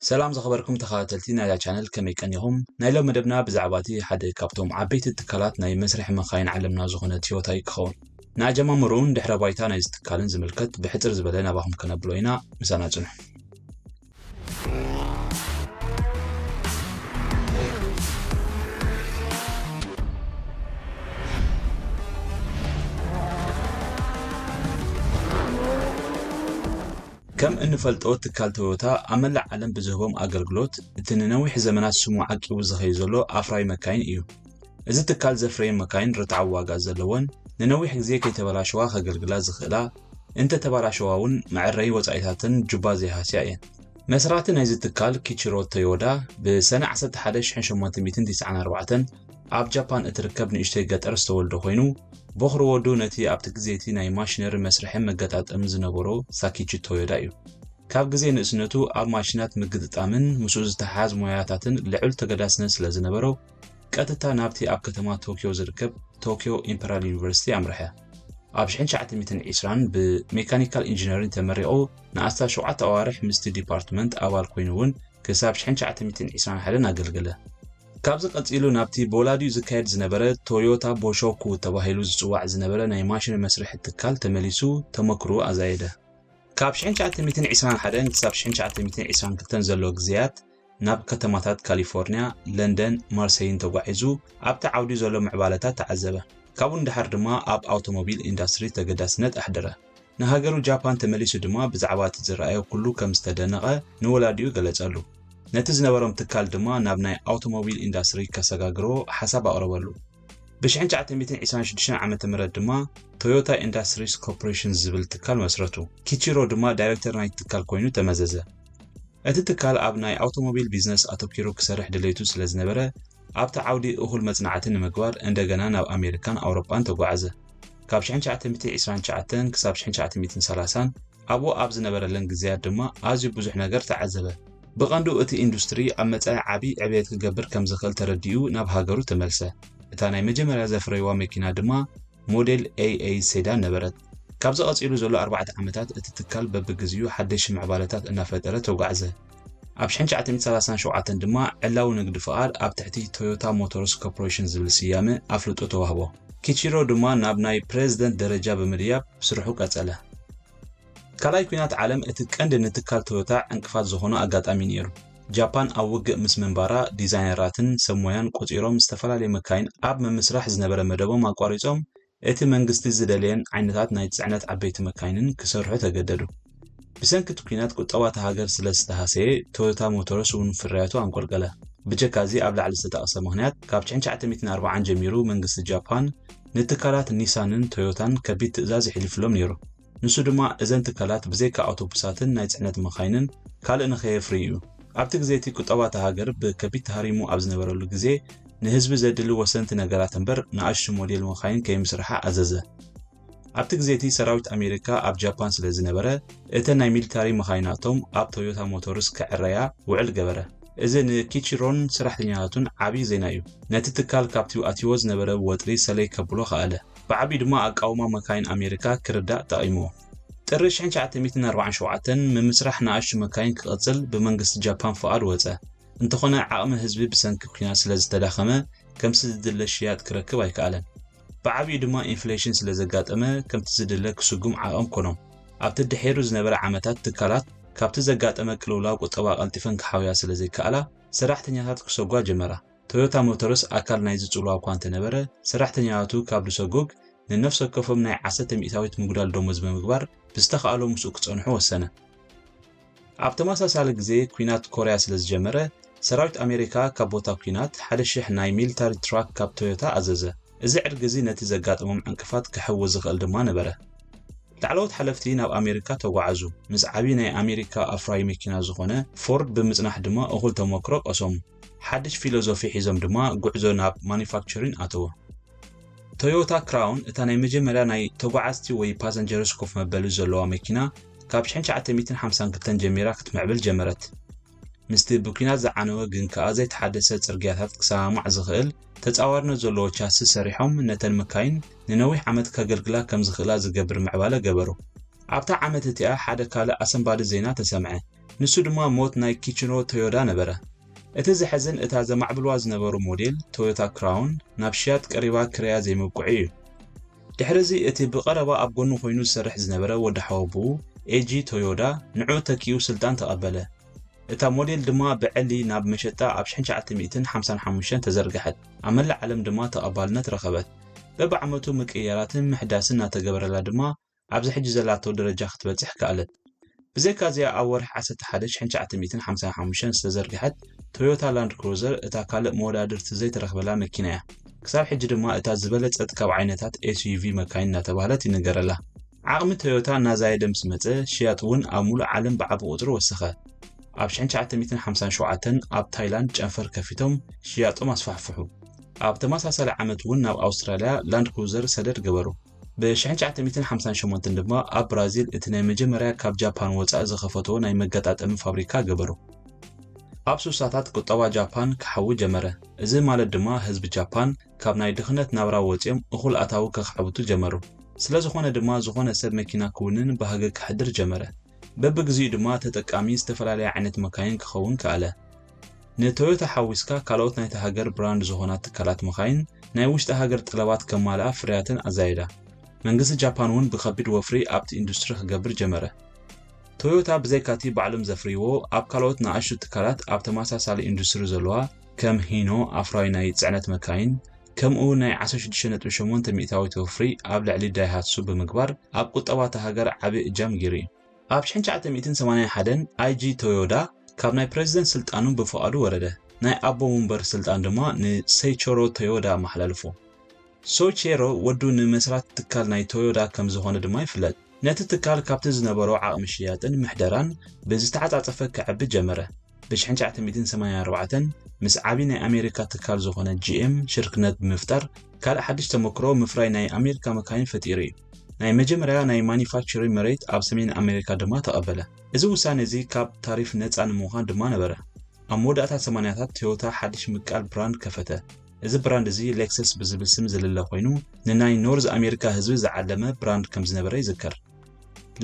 ሰላም ዝኸበርኩም ተኸታተልቲ ናይዛ ቻነል፣ ከመይ ቀኒኹም? ናይ ሎም መደብና ብዛዕባ እቲ ሓደ ካብቶም ዓበይቲ ትካላት ናይ መስርሒ መኻይን ዓለምና ዝኾነ ቶዮታ እዩ ክኸውን። ንኣጀማምርኡን ድሕረ ባይታ ናይዚ ትካልን ዝምልከት ብሕጽር ዝበለ ናባኹም ከነብሎ ኢና። ምሳና ጽንሑ። ከም እንፈልጦ ትካል ቶዮታ ኣብ መላእ ዓለም ብዝህቦም ኣገልግሎት እቲ ንነዊሕ ዘመናት ስሙ ዓቂቡ ዝኸይድ ዘሎ ኣፍራይ መካይን እዩ። እዚ ትካል ዘፍረየን መካይን ርትዓዊ ዋጋ ዘለወን ንነዊሕ ግዜ ከይተበላሸዋ ከገልግላ ዝኽእላ እንተ ተባላሸዋ እውን መዐረይ ወጻኢታተን ጁባ ዘይሃስያ እየን። መስራቲ ናይዚ ትካል ኪችሮ ቶዮዳ ብሰነ ዓሰርተ ሓደ ሽሕን ሸሞንተ ሚእትን ትስዓን ኣርባዕተን ኣብ ጃፓን እትርከብ ንእሽተይ ገጠር ዝተወልደ ኮይኑ፣ ቦኽሪ ወዱ ነቲ ኣብቲ ግዜ እቲ ናይ ማሽነሪ መስርሕን መገጣጠምን ዝነበሮ ሳኪቺ ቶዮዳ እዩ። ካብ ግዜ ንእስነቱ ኣብ ማሽናት ምግጥጣምን ምስኡ ዝተሓሓዝ ሞያታትን ልዑል ተገዳስነት ስለ ዝነበሮ፣ ቀጥታ ናብቲ ኣብ ከተማ ቶክዮ ዝርከብ ቶክዮ ኢምፐራል ዩኒቨርሲቲ ኣምርሐ። ኣብ ሽሕን ትሽዓተ ሚእትን ዕስራን ብሜካኒካል ኢንጂነሪንግ ተመሪቑ ንኣስታት ሸውዓተ ኣዋርሕ ምስቲ ዲፓርትመንት ኣባል ኮይኑ እውን ክሳብ ሽሕን ትሽዓተ ሚእትን ዕስራን ሓደን ኣገልገለ። ካብዚ ቀጺሉ ናብቲ ብወላዲኡ ዝካየድ ዝነበረ ቶዮታ ቦሾኩ ተባሂሉ ዝጽዋዕ ዝነበረ ናይ ማሽን መስርሒ ትካል ተመሊሱ ተመክሮኡ ኣዛየደ። ካብ ሽሕን ትሽዓተ ሚእትን ዕስራን ሓደን ክሳብ ሽሕን ትሽዓተ ሚእትን ዕስራን ክልተን ዘሎ ግዜያት ናብ ከተማታት ካሊፎርንያ፣ ለንደን፣ ማርሰይን ተጓዒዙ ኣብቲ ዓውዲ ዘሎ ምዕባለታት ተዓዘበ። ካብኡ ንደሓር ድማ ኣብ ኣውቶሞቢል ኢንዳስትሪ ተገዳስነት ኣሕደረ። ንሃገሩ ጃፓን ተመሊሱ ድማ ብዛዕባ እቲ ዝረኣዮ ኩሉ ከም ዝተደነቐ ንወላዲኡ ገለጸሉ። ነቲ ዝነበሮም ትካል ድማ ናብ ናይ ኣውቶሞቢል ኢንዳስትሪ ከሰጋግርዎ ሓሳብ ኣቕረበሉ። ብሽሕን ትሽዓተ ሚእትን ዕስራን ሽዱሽተን ዓመተ ምህረት ድማ ቶዮታ ኢንዳስትሪስ ኮርፖሬሽን ዝብል ትካል መስረቱ። ኪቺሮ ድማ ዳይሬክተር ናይቲ ትካል ኮይኑ ተመዘዘ። እቲ ትካል ኣብ ናይ ኣውቶሞቢል ቢዝነስ ኣተኲሩ ክሰርሕ ድሌቱ ስለ ዝነበረ፣ ኣብቲ ዓውዲ እኹል መጽናዕቲ ንምግባር እንደገና ናብ ኣሜሪካን ኣውሮጳን ተጓዓዘ። ካብ ሽሕን ትሽዓተ ሚእትን ዕስራን ትሽዓተን ክሳብ ሽሕን ትሽዓተ ሚእትን ሰላሳን ኣብኡ ኣብ ዝነበረለን ግዜያት ድማ ኣዝዩ ብዙሕ ነገር ተዓዘበ። ብቐንዱ እቲ ኢንዱስትሪ ኣብ መጻኢ ዓቢ ዕብየት ክገብር ከም ዝኽእል ተረዲኡ ናብ ሃገሩ ተመልሰ። እታ ናይ መጀመርያ ዘፍረይዋ መኪና ድማ ሞዴል ኤ ኤ ሴዳን ነበረት። ካብዚ ቀጺሉ ዘሎ ኣርባዕተ ዓመታት እቲ ትካል በብግዜኡ ሓደሽቲ ምዕባለታት እናፈጠረ ተጓዕዘ። ኣብ ሽሕን ትሽዓተ ሚእትን ሰላሳን ሸውዓተን ድማ ዕላዊ ንግዲ ፍቓድ ኣብ ትሕቲ ቶዮታ ሞቶርስ ኮርፖሬሽን ዝብል ስያመ ኣፍልጦ ተዋህቦ። ኪቺሮ ድማ ናብ ናይ ፕሬዝደንት ደረጃ ብምድያብ ስርሑ ቀጸለ። ካልኣይ ኲናት ዓለም እቲ ቀንዲ ንትካል ቶዮታ ዕንቅፋት ዝኾኖ ኣጋጣሚ ነይሩ። ጃፓን ኣብ ውግእ ምስ ምንባራ፣ ዲዛይነራትን ሰብ ሞያን ቆጺሮም ዝተፈላለየ መካይን ኣብ ምምስራሕ ዝነበረ መደቦም ኣቋሪጾም፣ እቲ መንግስቲ ዝደለየን ዓይነታት ናይ ጽዕነት ዓበይቲ መካይንን ክሰርሑ ተገደዱ። ብሰንኪ እቲ ኲናት ቁጠባ እታ ሃገር ስለ ዝተሃሰየ፣ ቶዮታ ሞቶርስ እውን ፍርያቱ ኣንቆልቀለ። ብጀካ እዚ ኣብ ላዕሊ ዝተጠቕሰ ምኽንያት፣ ካብ ሽሕን ትሽዓተ ሚእትን ኣርባዓን ጀሚሩ መንግስቲ ጃፓን ንትካላት ኒሳንን ቶዮታን ከቢድ ትእዛዝ የሕሊፍሎም ነይሩ። ንሱ ድማ እዘን ትካላት ብዘይካ ኣውቶቡሳትን ናይ ጽዕነት መኻይንን ካልእ ንኸየፍርዩ እዩ። ኣብቲ ግዜ እቲ ቁጠባ እታ ሃገር ብከቢድ ተሃሪሙ ኣብ ዝነበረሉ ግዜ፣ ንህዝቢ ዘድሊ ወሰንቲ ነገራት እምበር ንኣሽቱ ሞዴል መኻይን ከይምስርሓ ኣዘዘ። ኣብቲ ግዜ እቲ ሰራዊት ኣሜሪካ ኣብ ጃፓን ስለ ዝነበረ፣ እተን ናይ ሚሊታሪ መኻይናቶም ኣብ ቶዮታ ሞቶርስ ክዕረያ ውዕል ገበረ። እዚ ንኪቺሮን ሰራሕተኛታቱን ዓቢ ዜና እዩ። ነቲ ትካል ካብቲ ኣትይዎ ዝነበረ ወጥሪ ሰለይ ከብሎ ከኣለ። ብዓቢኡ ድማ ኣቃውማ መካይን ኣሜሪካ ክርዳእ ጠቒምዎ። ጥሪ ሽሕን ትሽዓተ ሚእትን ኣርባዓን ሸውዓተን ምምስራሕ ንኣሽቱ መካይን ክቕጽል ብመንግስቲ ጃፓን ፍቓድ ወጸ። እንተኾነ ዓቕሚ ህዝቢ ብሰንኪ ኲናት ስለ ዝተዳኸመ፣ ከምቲ ዝድለ ሽያጥ ክረክብ ኣይከኣለን። ብዓቢኡ ድማ ኢንፍሌሽን ስለ ዘጋጠመ፣ ከምቲ ዝድለ ክስጉም ዓቐም ኮኖም። ኣብቲ ድሒሩ ዝነበረ ዓመታት ትካላት ካብቲ ዘጋጠመ ቅልውላው ቁጠባ ቀልጢፈን ክሓውያ ስለ ዘይከኣላ፣ ሰራሕተኛታት ክሰጓ ጀመራ። ቶዮታ ሞተርስ ኣካል ናይዚ ጽልዋ እኳ እንተነበረ፣ ሰራሕተኛታቱ ካብ ዝሰጉግ ንነፍሲ ወከፎም ናይ ዓሰርተ ሚእታዊት ምጉዳል ደሞዝ ብምግባር ብዝተኻእሎ ምስኡ ክጸንሑ ወሰነ። ኣብ ተመሳሳሊ ግዜ ኲናት ኮርያ ስለ ዝጀመረ፣ ሰራዊት ኣሜሪካ ካብ ቦታ ኲናት ሓደ ሽሕ ናይ ሚሊታሪ ትራክ ካብ ቶዮታ ኣዘዘ። እዚ ዕድጊ እዚ ነቲ ዘጋጠሞም ዕንቅፋት ክሕዊ ዝኽእል ድማ ነበረ። ላዕለዎት ሓለፍቲ ናብ ኣሜሪካ ተጓዓዙ። ምስ ዓቢ ናይ ኣሜሪካ ኣፍራዪ መኪና ዝኾነ ፎርድ ብምጽናሕ ድማ እኹል ተመክሮ ቀሰሙ። ሓድሽ ፊሎዞፊ ሒዞም ድማ ጉዕዞ ናብ ማኑፋክቸሪንግ ኣተወ። ቶዮታ ክራውን እታ ናይ መጀመርያ ናይ ተጓዓዝቲ ወይ ፓሰንጀርስ ኮፍ መበሊ ዘለዋ መኪና ካብ ሽሕን ትሽዓተ ሚእትን ሓምሳን ክልተን ጀሚራ ክትምዕብል ጀመረት። ምስቲ ብኲናት ዝዓነወ ግን ከኣ ዘይተሓደሰ ጽርግያታት ክሰማማዕ ዝኽእል ተጻዋርነት ዘለዎ ቻስስ ሰሪሖም ነተን መካይን ንነዊሕ ዓመት ከገልግላ ከም ዝኽእላ ዝገብር ምዕባለ ገበሩ። ኣብታ ዓመት እቲኣ ሓደ ካልእ ኣሰንባዲ ዜና ተሰምዐ። ንሱ ድማ ሞት ናይ ኪችኖ ቶዮዳ ነበረ። እቲ ዘሕዝን፣ እታ ዘማዕብልዋ ዝነበሩ ሞዴል ቶዮታ ክራውን ናብ ሽያጥ ቀሪባ ክረያ ዘይምብቅዑ እዩ። ድሕሪ እዚ፣ እቲ ብቐረባ ኣብ ጎኑ ኮይኑ ዝሰርሕ ዝነበረ ወዲ ሓወቡኡ ኤጂ ቶዮዳ ንዕኡ ተኪኡ ስልጣን ተቐበለ። እታ ሞዴል ድማ ብዕሊ ናብ መሸጣ ኣብ ሽሕን ትሽዓተ ሚእትን ሓምሳን ሓሙሽተን ተዘርግሐት፣ ኣብ መላእ ዓለም ድማ ተቐባልነት ረኸበት። በብዓመቱ ምቅይያራትን ምሕዳስን እናተገበረላ ድማ ኣብዚ ሕጂ ዘላቶ ደረጃ ክትበጽሕ ከኣለት። ብዘይካ እዚኣ፣ ኣብ ወርሒ ዓሰርተ ሓደ ሽሕን ትሽዓተ ሚእትን ሓምሳን ሓሙሽተን ዝተዘርግሐት ቶዮታ ላንድ ክሩዘር እታ ካልእ መወዳድርቲ ዘይተረኽበላ መኪና እያ። ክሳብ ሕጂ ድማ እታ ዝበለጸት ካብ ዓይነታት ኤስዩቪ መካይን እናተባህለት ይንገረላ። ዓቕሚ ቶዮታ እናዛየደ ምስ መጸ፣ ሽያጥ እውን ኣብ ሙሉእ ዓለም ብዓቢ ቁጽሪ ወሰኸ። ኣብ ሽሕን ትሽዓተ ሚእትን ሓምሳን ሸውዓተን ኣብ ታይላንድ ጨንፈር ከፊቶም ሽያጦም ኣስፋሕፍሑ። ኣብ ተመሳሳሊ ዓመት እውን ናብ ኣውስትራልያ ላንድ ክሩዘር ሰደድ ገበሩ። ብ ሽሕን ትሽዓተ ሚእትን ሓምሳን ሸሞንተን ድማ ኣብ ብራዚል እቲ ናይ መጀመርያ ካብ ጃፓን ወጻኢ ዝኸፈትዎ ናይ መገጣጠሚ ፋብሪካ ገበሩ። ኣብ ሱሳታት ቁጠባ ጃፓን ክሓዊ ጀመረ። እዚ ማለት ድማ ህዝቢ ጃፓን ካብ ናይ ድኽነት ናብራ ወጺኦም እኹል ኣታዊ ከኻዕብቱ ጀመሩ። ስለ ዝኾነ ድማ ዝኾነ ሰብ መኪና ክውንን ባህጊ ከሕድር ጀመረ። በብግዚኡ ድማ ተጠቃሚ ዝተፈላለያ ዓይነት መካይን ክኸውን ከኣለ። ንቶዮታ ሓዊስካ ካልኦት ናይታ ሃገር ብራንድ ዝኾና ትካላት መኻይን ናይ ውሽጢ ሃገር ጠለባት ከማልኣ ፍርያተን ኣዛየዳ። መንግስቲ ጃፓን እውን ብኸቢድ ወፍሪ ኣብቲ ኢንዱስትሪ ክገብር ጀመረ። ቶዮታ ብዘይካቲ ባዕሎም ዘፍርይዎ፣ ኣብ ካልኦት ንኣሽቱ ትካላት ኣብ ተመሳሳሊ ኢንዱስትሪ ዘለዋ ከም ሂኖ ኣፍራይ ናይ ጽዕነት መካይን፣ ከምኡ እውን ናይ ዓሰርተ ሽዱሽተ ነጥቢ ሸሞንተ ሚእታዊት ወፍሪ ኣብ ልዕሊ ዳይሃትሱ ብምግባር ኣብ ቁጠባ እታ ሃገር ዓቢ እጃም ገይሩ እዩ። ኣብ ሽሕን ትሽዓተ ሚእትን ሰማንያን ሓደን ኣይጂ ቶዮዳ ካብ ናይ ፕረዚደንት ስልጣኑ ብፍቓዱ ወረደ። ናይ ኣቦ መንበር ስልጣን ድማ ንሰይቸሮ ቶዮዳ ኣመሓላልፎ። ሶይቼሮ ወዱ ንመስራት ትካል ናይ ቶዮዳ ከም ዝኾነ ድማ ይፍለጥ። ነቲ ትካል ካብቲ ዝነበሮ ዓቕሚ ሽያጥን ምሕደራን ብዝተዓጻጸፈ ክዕቢ ጀመረ። ብ ሽሕን ትሽዓተ ሚእትን ሰማንያን ኣርባዕተን ምስ ዓቢ ናይ ኣሜሪካ ትካል ዝኾነ ጂ ኤም ሽርክነት ብምፍጣር ካልእ ሓድሽ ተመክሮ ምፍራይ ናይ ኣሜሪካ መካይን ፈጢሩ እዩ። ናይ መጀመርያ ናይ ማኒፋክቸሪንግ መሬት ኣብ ሰሜን ኣሜሪካ ድማ ተቐበለ። እዚ ውሳነ እዚ ካብ ታሪፍ ነጻ ንምዃን ድማ ነበረ። ኣብ መወዳእታ ሰማንያታት ቶዮታ ሓድሽ ምቃል ብራንድ ከፈተ። እዚ ብራንድ እዚ ሌክሰስ ብዝብል ስም ዝልለ ኮይኑ፣ ንናይ ኖርዝ ኣሜሪካ ህዝቢ ዝዓለመ ብራንድ ከም ዝነበረ ይዝከር።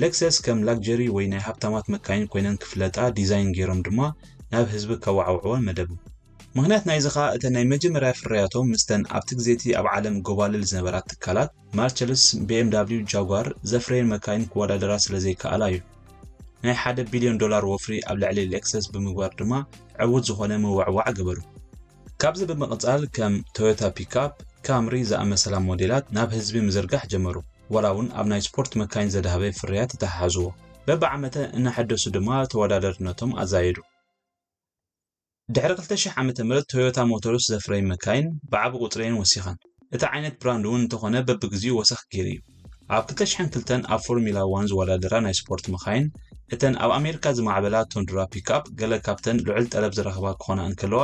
ሌክሰስ ከም ላግጀሪ ወይ ናይ ሃብታማት መካይን ኮይነን ክፍለጣ ዲዛይን ገይሮም ድማ ናብ ህዝቢ ከዋዕውዕወን መደቡ። ምኽንያት ናይዚ ኸኣ እተን ናይ መጀመርያ ፍርያቶም ምስተን ኣብቲ ግዜቲ ኣብ ዓለም ጎባልል ዝነበራ ትካላት ማርቸልስ፣ ቢ ኤም ዳብሊው፣ ጃጓር ዘፍረየን መካይን ክወዳደራ ስለ ዘይከኣላ እዩ። ናይ ሓደ ቢልዮን ዶላር ወፍሪ ኣብ ልዕሊ ሌክሰስ ብምግባር ድማ ዕዉት ዝኾነ ምውዕዋዕ ገበሩ። ካብዚ ብምቕጻል ከም ቶዮታ ፒክኣፕ፣ ካምሪ ዝኣመሰላ ሞዴላት ናብ ህዝቢ ምዝርጋሕ ጀመሩ። ዋላ እውን ኣብ ናይ ስፖርት መካይን ዘድሃበ ፍርያት ተተሓሓዝዎ። በብዓመተ እናሐደሱ ድማ ተወዳዳርነቶም ኣዛየዱ። ድሕሪ ክልተ ሽሕ ዓመተ ምህረት ቶዮታ ሞተርስ ዘፍረይ መካይን ብዓቢ ቁጽሪ እየን ወሲኸን። እቲ ዓይነት ብራንድ እውን እንተኾነ በብግዚኡ ወሰኽ ገይሩ እዩ። ኣብ ክልተ ሽሕን ክልተን ኣብ ፎርሚላ ዋን ዝወዳደራ ናይ ስፖርት መኻይን፣ እተን ኣብ ኣሜሪካ ዝማዕበላ ቶንድራ ፒክኣፕ ገለ ካብተን ልዑል ጠለብ ዝረኽባ ክኾና እንከለዋ፣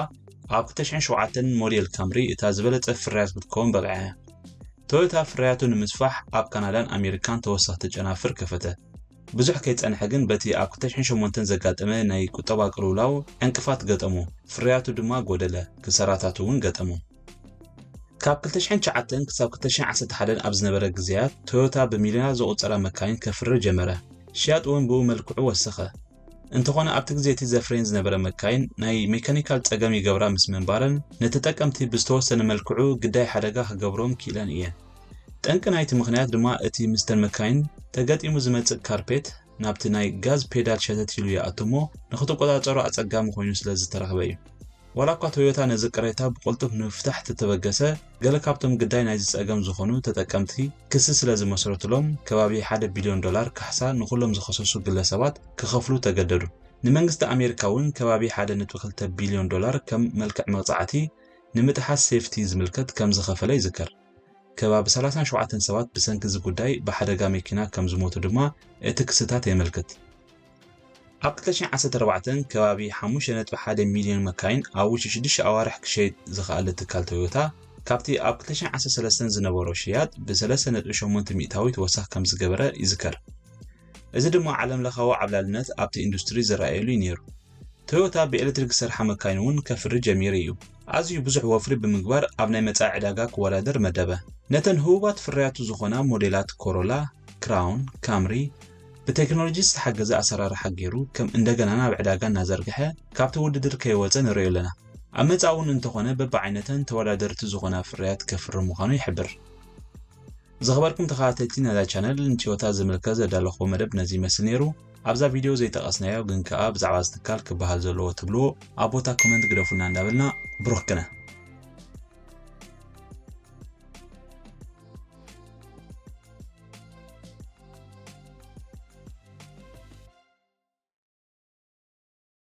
ኣብ ክልተ ሽሕን ሸውዓተን ሞዴል ካምሪ እታ ዝበለጸ ፍርያት ክትከውን በቒዓ እያ። ቶዮታ ፍርያቱ ንምስፋሕ ኣብ ካናዳን ኣሜሪካን ተወሰኽቲ ጨናፍር ከፈተ። ብዙሕ ከይጸንሐ ግን በቲ ኣብ ክልተ ሽሕን ሸሞንተን ዘጋጠመ ናይ ቁጠባ ቅልውላው ዕንቅፋት ገጠሞ፣ ፍርያቱ ድማ ጎደለ፣ ክሳራታት እውን ገጠሞ። ካብ ክልተ ሽሕን ትሽዓተን ክሳብ ክልተ ሽሕን ዓሰርተ ሓደን ኣብ ዝነበረ ግዜያት ቶዮታ ብሚልዮናት ዝቑጸራ መካይን ከፍሪ ጀመረ። ሽያጥ እውን ብኡ መልክዑ ወሰኸ። እንተኾነ ኣብቲ ግዜ እቲ ዘፍረየን ዝነበረ መካይን ናይ ሜካኒካል ጸገም ይገብራ ምስ ምንባረን ንተጠቀምቲ ብዝተወሰነ መልክዑ ግዳይ ሓደጋ ክገብሮም ክኢለን እየን። ጠንቂ ናይቲ ምኽንያት ድማ እቲ ምስተን መካይን ተገጢሙ ዝመጽእ ካርፔት ናብቲ ናይ ጋዝ ፔዳል ሸተት ኢሉ ይኣቱ እሞ ንኽትቆጻጸሮ ኣጸጋሚ ኮይኑ ስለ ዝተረኽበ እዩ። ዋላ እኳ ቶዮታ ነዚ ቅሬታ ብቕልጡፍ ንምፍታሕ ተተበገሰ፣ ገለ ካብቶም ግዳይ ናይዚ ጸገም ዝኾኑ ተጠቀምቲ ክሲ ስለ ዝመስረትሎም፣ ከባቢ ሓደ ቢልዮን ዶላር ካሕሳ ንኹሎም ዝኸሰሱ ግለሰባት ክኸፍሉ ተገደዱ። ንመንግስቲ ኣሜሪካ እውን ከባቢ ሓደ ነጥቢ ክልተ ቢልዮን ዶላር ከም መልክዕ መቕጻዕቲ ንምጥሓስ ሴፍቲ ዝምልከት ከም ዝኸፈለ ይዝከር። ከባቢ ሰላሳን ሸውዓተን ሰባት ብሰንኪ እዚ ጉዳይ ብሓደጋ መኪና ከም ዝሞቱ ድማ እቲ ክስታት የመልክት። ኣብ ክልተ ሽሕን ዓሰርተ ኣርባዕተን ከባቢ ሓሙሽተ ነጥቢ ሓደ ሚልዮን መካይን ኣብ ውሽጢ ሽዱሽተ ኣዋርሕ ክሸይጥ ዝኸኣለ ትካል ቶዮታ፣ ካብቲ ኣብ ክልተ ሽሕን ዓሰርተ ሰለስተን ዝነበሮ ሽያጥ ብሰለስተ ነጥቢ ሸሞንተ ሚእታዊት ወሰኽ ከም ዝገበረ ይዝከር። እዚ ድማ ዓለምለኻዊ ዓብላልነት ኣብቲ ኢንዱስትሪ ዝረኣየሉ እዩ ነይሩ። ቶዮታ ብኤሌክትሪክ ዝሰርሓ መካይን እውን ከፍሪ ጀሚሩ እዩ። ኣዝዩ ብዙሕ ወፍሪ ብምግባር ኣብ ናይ መጻኢ ዕዳጋ ክወዳደር መደበ። ነተን ህቡባት ፍርያቱ ዝኾና ሞዴላት ኮሮላ፣ ክራውን፣ ካምሪ፣ ብቴክኖሎጂ ዝተሓገዘ ኣሰራርሓ ገይሩ ከም እንደገና ናብ ዕዳጋ እናዘርግሐ ካብቲ ውድድር ከይወፀ ንሪኦ ኣለና። ኣብ መጻኢ እውን እንተኾነ በብዓይነተን ተወዳደርቲ ዝኾና ፍርያት ከፍሪ ምዃኑ ይሕብር። ዝኸበርኩም ተኸታተልቲ ናይዛ ቻነል ንቶዮታ ዝምልከት ዘዳለኹዎ መደብ ነዚ ይመስል ነይሩ። ኣብዛ ቪድዮ ዘይጠቐስናዮ ግን ከኣ ብዛዕባ እዚ ትካል ክበሃል ዘለዎ ትብልዎ ኣብ ቦታ ኮመንት ግደፉልና እንዳበልና ብሩኽ ቅነ።